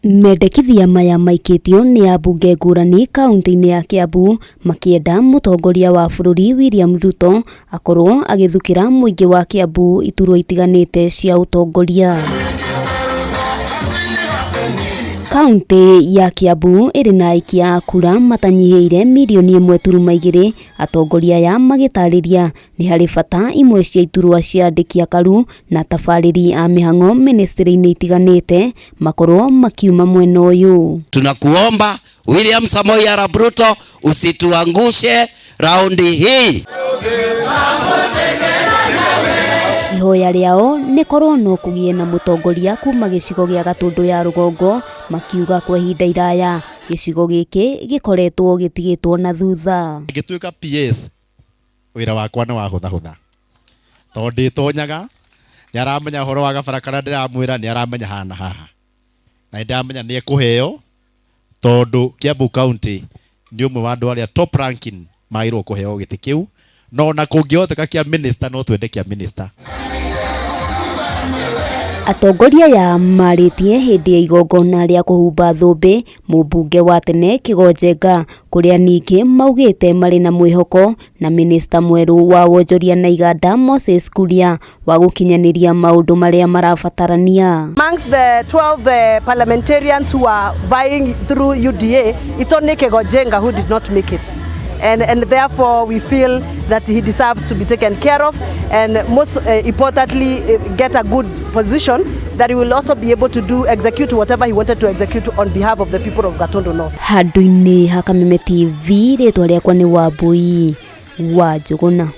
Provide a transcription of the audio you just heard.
Mendekithia maya maikĩtio nĩ ambunge ngũrani kaunti-inĩ ya Kiambu makĩenda mũtongoria wa bũrũri William Ruto akorwo agĩthukĩra mũingĩ wa Kiambu iturwa itiganĩte cia ũtongoria. Kaunti ya Kiambu ĩrĩ na aikia a kura matanyihĩire mirioni 1.2, atongoria aya magĩtarĩria nĩ harĩ bata imwe cia iturwa cia andĩki akaru na atabarĩri a mĩhang'o mĩnĩstrĩ-inĩ itiganĩte makorwo makiuma mwena ũyũ. Tunakuomba William Samoei Arap Ruto usituangushe raundi hii. Ihoya rĩao nĩ korwo no kũgĩe na mũtongoria kuma gĩcigo gĩa Gatũndũ ya rũgongo, makiuga kwa ihinda iraya gĩcigo gĩkĩ gĩkoretwo gĩtigĩtwo na thutha. Ngĩtuĩka PS wĩra wakwa nĩ wahũthahũtha tondũ ndĩtonyaga, nĩ aramenya ũhoro wa gabara karĩa ndĩramwĩra, nĩ aramenya haha na haha, na nĩ ndamenya nĩ ekũheo tondũ Kiambu County nĩ ũmwe wa andũ arĩa top ranking magĩrĩirwo kũheo gĩtĩ kĩu, no ona kũngĩhoteka kĩa minister no twende kĩa minister. Atongoria aya marĩtie hĩndĩ ya igongona rĩa kũhumba thũmbĩ mũmbunge wa tene Kĩgo Njenga, kũrĩa ningĩ maugĩte marĩ na mwĩhoko na minista mwerũ wa wonjoria na iganda Moses Kuria wa gũkinyanĩria maũndũ marĩa marabatarania. Amongst the 12 parliamentarians who are vying through UDA, it's only Kego Njenga who did not make it. And therefore we feel that he deserves to be taken care of and most importantly get a good position that he will also be able to do execute whatever he wanted to execute on behalf of the people of Gatundu North. Handũ-inĩ ha Kameme TV, rĩtwa rĩakwa nĩ Wambui wa Njũgũna.